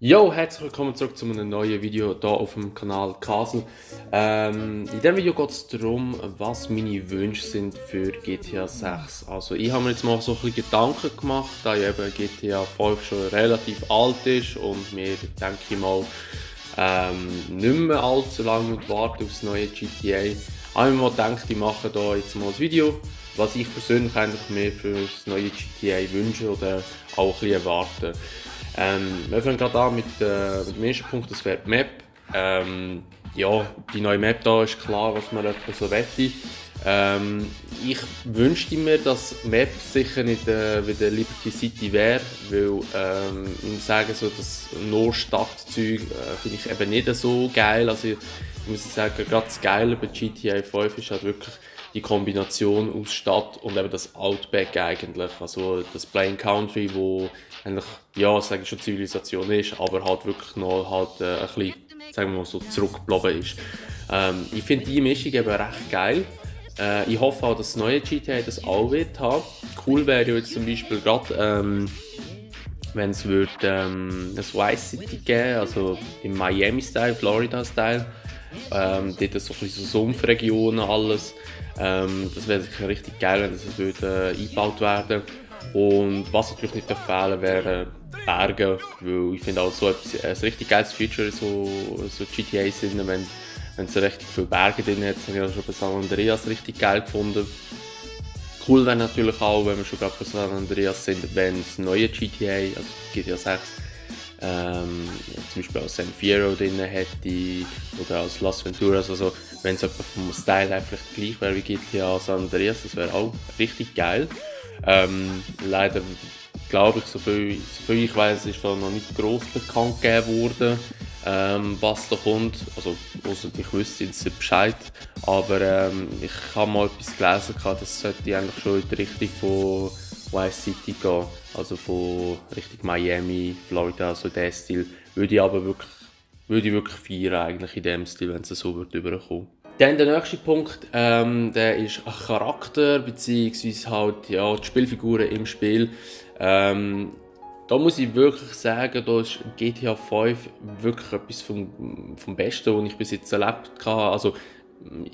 Yo, herzlich willkommen zurück zu einem neuen Video hier auf dem Kanal Castle. In diesem Video geht es darum, was meine Wünsche sind für GTA 6. Also ich habe mir jetzt mal so ein bisschen Gedanken gemacht, da ja eben GTA 5 schon relativ alt ist und mir, denke ich mal, nicht mehr allzu lange warten auf das neue GTA. Habe ich mir mal gedacht, ich mache hier jetzt mal ein Video, was ich persönlich eigentlich mir für das neue GTA wünsche oder auch ein bisschen erwarte. Wir fangen gerade an mit dem ersten Punkt, das wäre die Map. Ja, die neue Map da ist klar, was man etwa so wette. Ich wünschte mir, dass die Map sicher nicht wie der Liberty City wäre, weil ich muss sagen, so das Nordstadtzeug finde ich eben nicht so geil. Also ich muss sagen, gerade das Geile bei GTA 5 ist halt wirklich die Kombination aus Stadt und eben das Outback eigentlich, also das Plain Country, wo eigentlich, ja, sage ich schon Zivilisation ist, aber halt wirklich noch halt ein bisschen, sagen wir mal so, zurückgeblieben ist. Ich finde die Mischung eben recht geil. Ich hoffe auch, dass das neue GTA das auch wird haben. Cool wäre jetzt zum Beispiel gerade, wenn es das Vice City geben, also im Miami-Style, Florida-Style. Dort so ein bisschen so Sumpfregionen alles. Das wäre sicher richtig geil, wenn das würde, eingebaut werden. Und was natürlich nicht fehlen wären Berge, weil ich finde auch so ein richtig geiles Feature so GTA sind, wenn es richtig viele Berge drin hat. Das habe ich auch schon bei San Andreas richtig geil gefunden. Cool wäre natürlich auch, wenn wir schon gerade bei San Andreas sind, wenn das neue GTA, also GTA 6, zum Beispiel auch San Fierro drin hätte oder als Las Venturas, also wenn es etwa vom Style her vielleicht gleich wäre wie GTA San Andreas, das wäre auch richtig geil. Leider glaube ich, soviel ich weiß, ist da noch nicht gross bekannt gegeben worden, was da kommt. Also, ausser ich wüsste jetzt Bescheid. Aber ich habe mal etwas gelesen, das sollte eigentlich schon in die Richtung von Vice City gehen. Also von Richtung Miami, Florida, so der Stil. Würde ich wirklich feiern eigentlich in dem Stil, wenn es so wird überkommen. Dann der nächste Punkt, der ist Charakter, beziehungsweise halt, ja, die Spielfiguren im Spiel. Da muss ich wirklich sagen, da ist GTA 5 wirklich etwas vom Besten, was ich bis jetzt erlebt habe. Also,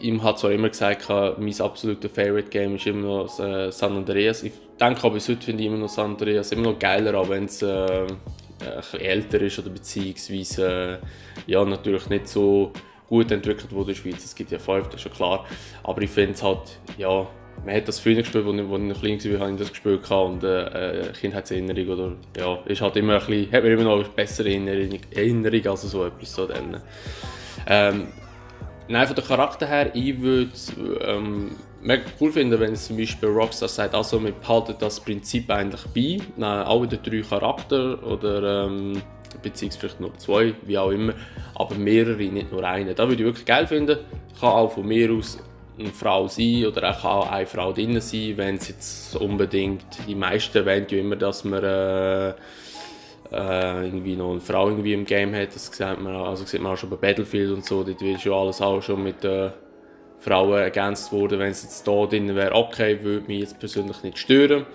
ihm hat zwar immer gesagt, mein absoluter Favorite Game ist immer noch San Andreas. Ich denke aber bis heute finde ich immer noch San Andreas immer noch geiler, auch wenn es ein bisschen älter ist oder beziehungsweise ja, natürlich nicht so gut entwickelt wurde in der Schweiz. Es gibt ja 5, das ist schon klar. Aber ich finde es halt, ja, man hat das früher gespielt, als ich noch klein war, habe ich das gespielt und Kindheitserinnerung oder ja, ist halt immer ein bisschen, hat mir immer noch eine bessere Erinnerung als so etwas so dann. Nein, von der Charakter her, ich würde mega cool finden, wenn es zum Beispiel Rockstar sagt, also wir behalten das Prinzip eigentlich bei, auch wieder 3 Charakter oder beziehungsweise vielleicht noch 2, wie auch immer, aber mehrere, nicht nur eine. Das würde ich wirklich geil finden. Kann auch von mir aus eine Frau sein oder auch kann auch eine Frau drin sein, wenn es jetzt unbedingt, die meisten wollen ja immer, dass man irgendwie noch eine Frau irgendwie im Game hat, das sieht man auch schon bei Battlefield und so, dort wird schon alles auch schon mit Frauen ergänzt worden. Wenn es jetzt da drin wäre, okay, würde mich jetzt persönlich nicht stören,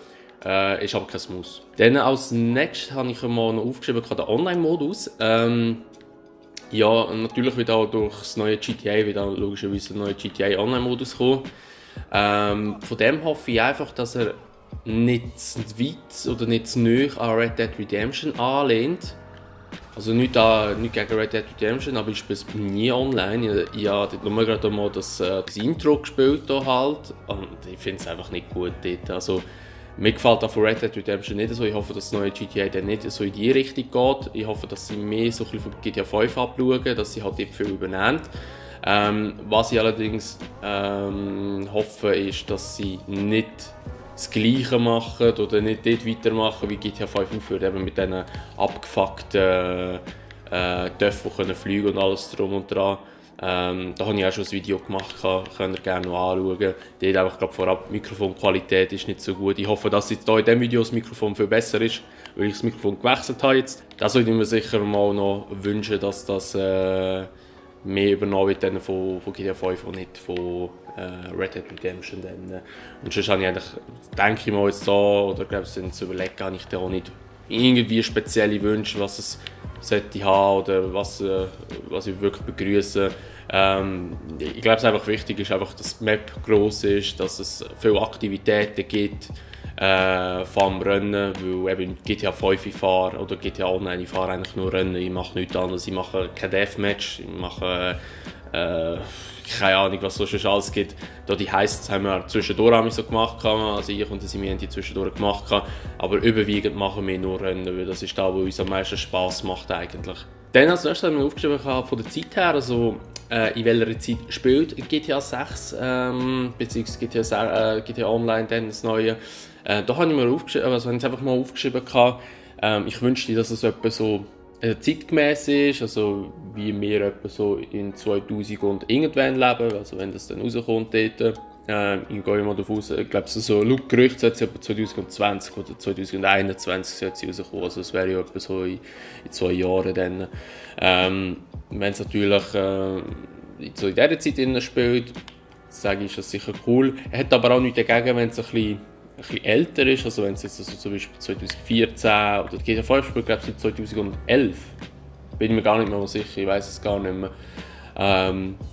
ist aber kein Muss. Dann als nächstes habe ich mal noch aufgeschrieben, den Online-Modus. Ja, natürlich wird auch durch das neue GTA, wird auch logischerweise der neue GTA Online-Modus kommen. Von dem hoffe ich einfach, dass er nicht zu weit oder nicht zu nahe an Red Dead Redemption anlehnt. Also nicht gegen Red Dead Redemption, aber ich spiele es nie online. Ich habe nur gerade mal das Intro gespielt hier halt und ich finde es einfach nicht gut dort. Also, mir gefällt auch von Red Dead Redemption nicht so. Ich hoffe, dass das neue GTA dann nicht so in die Richtung geht. Ich hoffe, dass sie mehr so ein bisschen von GTA 5 abschauen, dass sie halt dort viel übernehmen. Was ich allerdings hoffe, ist, dass sie nicht das Gleiche machen oder nicht dort weitermachen wie GTA 5 aufhört, eben mit diesen abgefuckten Dörfern, die fliegen und alles drum und dran. Da habe ich auch schon ein Video gemacht, könnt ihr gerne noch anschauen. Dort einfach, glaube vorab, die Mikrofonqualität ist nicht so gut. Ich hoffe, dass jetzt hier in diesem Video das Mikrofon viel besser ist, weil ich das Mikrofon gewechselt habe jetzt. Das würde ich mir sicher mal noch wünschen, dass das mehr übernommen wird von GTA 5 und nicht von Red Dead Redemption. Und sonst habe ich eigentlich, denke ich mal jetzt da, oder glaube ich, zu überlegen, habe ich da auch nicht irgendwie spezielle Wünsche, was es sollte haben oder was ich wirklich begrüße. Ich glaube, es ist einfach wichtig ist, einfach, dass die Map gross ist, dass es viele Aktivitäten gibt vom Rennen, weil eben GTA 5 ich fahre oder GTA Online, ich fahre eigentlich nur Rennen, ich mache nichts anderes, ich mache kein Deathmatch, ich mache keine Ahnung, was es sonst alles gibt. Da die Heists haben wir zwischendurch so gemacht, also ich und Simi haben die zwischendurch gemacht, aber überwiegend machen wir nur Rennen, weil das ist da, wo uns am meisten Spass macht eigentlich. Dann als nächstes haben wir aufgeschrieben, von der Zeit her, also in welcher Zeit spielt GTA 6 bzw. GTA Online, dann das neue. Da habe ich mir aufgeschrieben, also habe ich einfach mal aufgeschrieben, ich wünschte, dass es etwa so zeitgemäß ist, also wie wir etwa so in 2000 und irgendwann leben, also wenn das dann rauskommt dort. Ich gehe mal davon aus, ich glaube, so laut Gerücht sollte es etwa 2020 oder 2021 sollte sie rauskommen, also es wäre ja etwa so in 2 Jahren dann. Wenn es natürlich so in dieser Zeit spielt, sage ich, ist das sicher cool. Er hat aber auch nichts dagegen, wenn es ein bisschen älter ist, also wenn es jetzt also zum Beispiel 2014 oder GTA 5 spielt, glaube ich, seit 2011. Bin ich mir gar nicht mehr sicher, ich weiß es gar nicht mehr.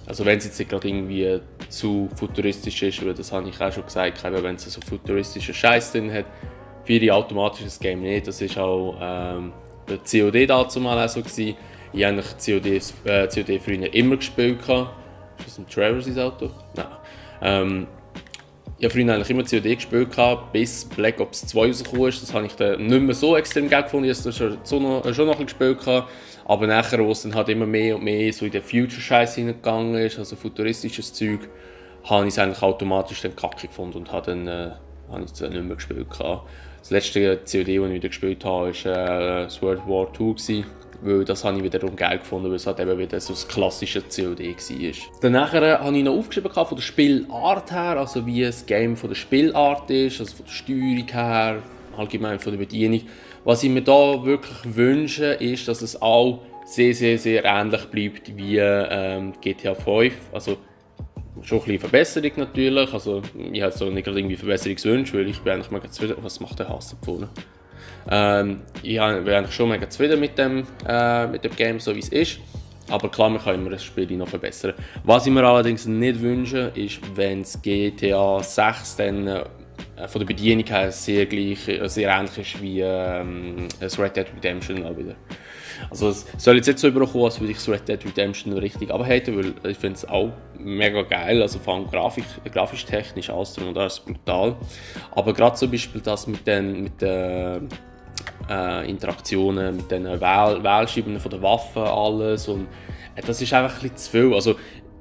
Also wenn es jetzt nicht gerade irgendwie zu futuristisch ist, weil das habe ich auch schon gesagt, wenn es so futuristischen Scheiß drin hat, für automatisch das Game nicht. Das ist auch bei COD dazu mal auch so gewesen. Ich habe COD früher immer gespielt. Ist das ein Traverse Auto? Nein. Ich habe früher eigentlich immer COD gespielt, bis Black Ops 2 rausgekommen ist. Das habe ich dann nicht mehr so extrem geil gefunden. Ich habe es schon noch ein bisschen gespielt. Aber nachher, wo es dann halt immer mehr und mehr so in den Future-Scheiß hineingegangen ist, also futuristisches Zeug, habe ich es eigentlich automatisch dann kacke gefunden und habe ich es dann nicht mehr gespielt. Das letzte COD, das ich wieder gespielt habe, war World War II. Weil das habe ich wiederum geil gefunden, weil es halt eben wieder so das klassische COD war. Danach habe ich noch aufgeschrieben von der Spielart her, also wie das Game von der Spielart ist, also von der Steuerung her, allgemein von der Bedienung. Was ich mir da wirklich wünsche, ist, dass es auch sehr, sehr, sehr ähnlich bleibt wie GTA 5. Also schon ein bisschen Verbesserung natürlich, also ich habe so nicht gerade irgendwie Verbesserungswünsche, weil ich bin eigentlich mega zufrieden. Was macht der Hass da vorne? Ich bin eigentlich schon mega zufrieden mit dem Game, so wie es ist. Aber klar, man kann immer das Spiel noch verbessern. Was ich mir allerdings nicht wünsche, ist, wenn es GTA 6 dann von der Bedienung her sehr ähnlich ist wie das Red Dead Redemption auch wieder. Also es soll jetzt nicht so überkommen, als würde ich das Red Dead Redemption richtig abhaten, weil ich finde es auch mega geil, also vor allem grafisch technisch, alles drum und alles brutal. Aber gerade zum Beispiel das mit den Interaktionen, mit den Wählscheiben von den Waffen, alles und das ist einfach ein bisschen zu viel. Also,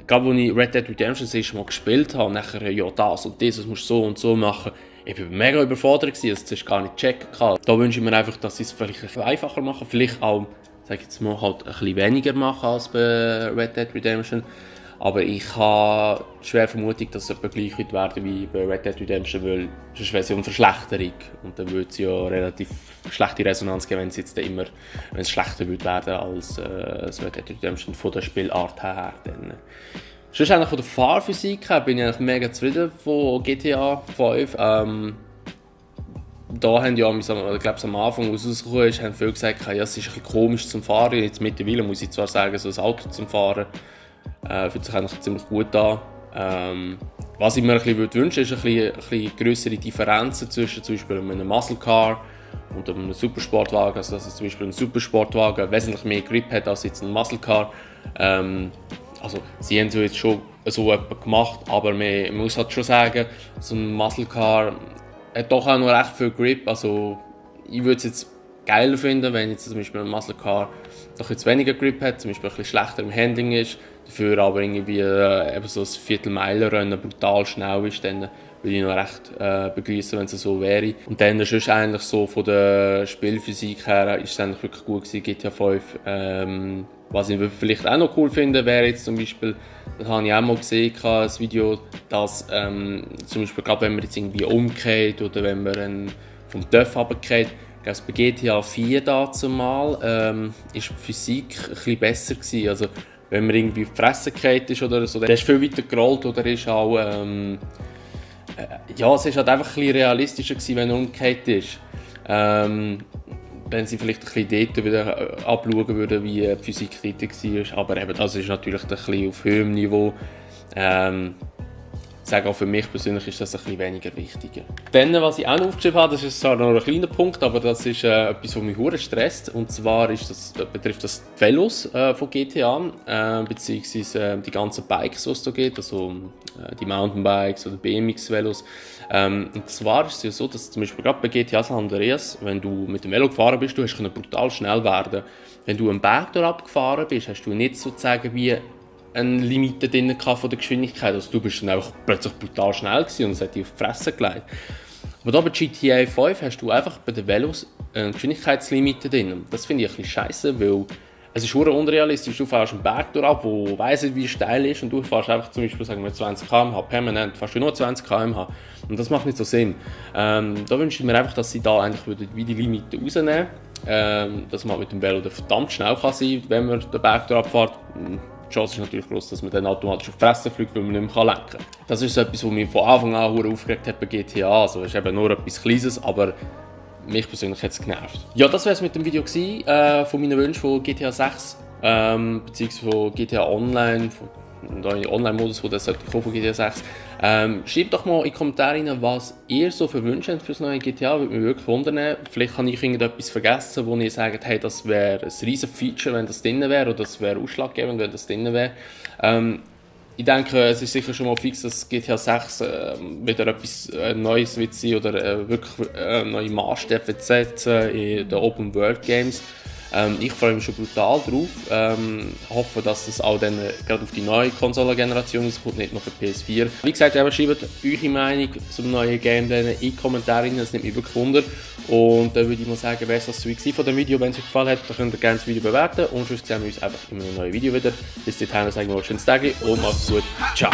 gerade als ich Red Dead Redemption das erste Mal gespielt habe, nachher ja das und das musst du so und so machen, ich war mega überfordert, das hast gar nicht checken können. Da wünsche ich mir einfach, dass sie es vielleicht ein bisschen einfacher machen, vielleicht auch, sag jetzt mal, halt ein bisschen weniger machen als bei Red Dead Redemption. Aber ich habe schwer Vermutung, dass es etwa gleich wird werden wie bei Red Dead Redemption, weil sonst wäre es ja eine Verschlechterung. Und dann würde es ja relativ schlechte Resonanz geben, wenn es jetzt immer wenn es schlechter wird werden als das Red Dead Redemption von der Spielart her. Dann, sonst eigentlich von der Fahrphysik her bin ich eigentlich mega zufrieden von GTA 5. Da haben ja, ich glaube am Anfang, als es rausgekommen ist, haben viele gesagt, ja, es ist ein bisschen komisch zum Fahren. Jetzt mittlerweile muss ich zwar sagen, so ein Auto zum Fahren fühlt sich eigentlich ziemlich gut an. Was ich mir ein bisschen wünsche, ist ein bisschen grössere Differenzen zwischen zum Beispiel einem Muscle Car und einem Supersportwagen. Also dass zum Beispiel ein Supersportwagen wesentlich mehr Grip hat als jetzt ein Muscle Car. Also sie haben es jetzt schon so etwas gemacht, aber man muss halt schon sagen, so ein Muscle Car hat doch auch noch recht viel Grip. Also ich würde es jetzt geiler finden, wenn jetzt zum Beispiel ein Muscle Car doch jetzt weniger Grip hat, zum Beispiel ein bisschen schlechter im Handling ist, dafür aber irgendwie eben so ein Viertelmeilenrennen brutal schnell ist, dann würde ich noch recht begrüßen, wenn es so wäre. Und dann ist eigentlich so von der Spielphysik her ist es eigentlich wirklich gut gewesen, GTA 5. Was ich vielleicht auch noch cool finde, wäre jetzt zum Beispiel, das habe ich auch mal gesehen, das Video, dass zum Beispiel gerade wenn man jetzt irgendwie umgeht oder wenn man vom TÜV runtergeht, bei GTA 4 dazu mal ist die Physik ein bisschen besser gewesen. Also wenn man irgendwie auf die Fresse gefallen ist oder so, dann ist viel weiter gerollt oder ist auch ja, es ist halt einfach ein bisschen realistischer gewesen, wenn er umgekehrt ist. wenn sie vielleicht ein bisschen dort wieder abschauen würden, wie die Physik dort war. Aber eben, das ist natürlich ein bisschen auf höherem Niveau. Ich sage auch für mich persönlich ist das ein bisschen weniger wichtig. Dann, was ich auch noch aufgeschrieben habe, das ist zwar noch ein kleiner Punkt, aber das ist etwas, was mich sehr stresst. Und zwar betrifft das die Velos von GTA, beziehungsweise die ganzen Bikes, die es da gibt, also die Mountainbikes oder BMX-Velos. Und zwar ist es ja so, dass zum Beispiel gerade bei GTA San Andreas, wenn du mit dem Velo gefahren bist, du hast brutal schnell werden. Wenn du einen Berg dort abgefahren bist, hast du nicht sozusagen wie eine Limite drin von der Geschwindigkeit. Also du bist dann einfach plötzlich brutal schnell gewesen und es hat dich auf die Fresse gelegt. Aber da bei GTA 5 hast du einfach bei den Velos eine Geschwindigkeitslimite drin. Das finde ich ein bisschen scheisse, weil es ist sehr unrealistisch. Du fährst einen Berg durch ab, wo weiss nicht, wie steil ist und du fährst einfach zum Beispiel sagen wir 20 km/h permanent, fährst du nur 20 km/h. Und das macht nicht so Sinn. Da wünsche ich mir einfach, dass sie da eigentlich wie die Limite rausnehmen, dass man mit dem Velo verdammt schnell kann sein, wenn man den Berg durch abfährt. Die Chance ist natürlich groß, dass man dann automatisch auf die Fresse fliegt, weil man nicht mehr lenken kann. Das ist so etwas, was mich von Anfang an sehr aufgeregt hat bei GTA. Also es ist eben nur etwas Kleines, aber mich persönlich hat es genervt. Ja, das war es mit dem Video gewesen, von meinen Wünschen von GTA 6, beziehungsweise von GTA Online, von dem Online-Modus, der sollte kommen von GTA 6. Schreibt doch mal in die Kommentare rein, was ihr so für Wünsche habt für das neue GTA, würde mich wirklich wundern. Vielleicht habe ich irgendetwas vergessen, wo ihr sagt, hey, das wäre ein riesen Feature, wenn das drin wäre, oder das wäre ausschlaggebend, wenn das drin wäre. Ich denke, es ist sicher schon mal fix, dass GTA 6 wieder etwas Neues wird sein oder wirklich neue Maßstäbe wird setzen in den Open World Games. Ich freue mich schon brutal drauf. Hoffe, dass das auch dann gerade auf die neue Konsolengeneration kommt, nicht nur für PS4. Wie gesagt, schreibt eure Meinung zum neuen Game in die Kommentare rein, das nimmt mich wirklich wunder. Und dann würde ich mal sagen, wäre es das so von dem Video. Wenn es euch gefallen hat, dann könnt ihr gerne das Video bewerten und sonst sehen wir uns einfach in einem neuen Video wieder. Bis dahin sagen wir mal schönes Tag und macht's gut. Ciao!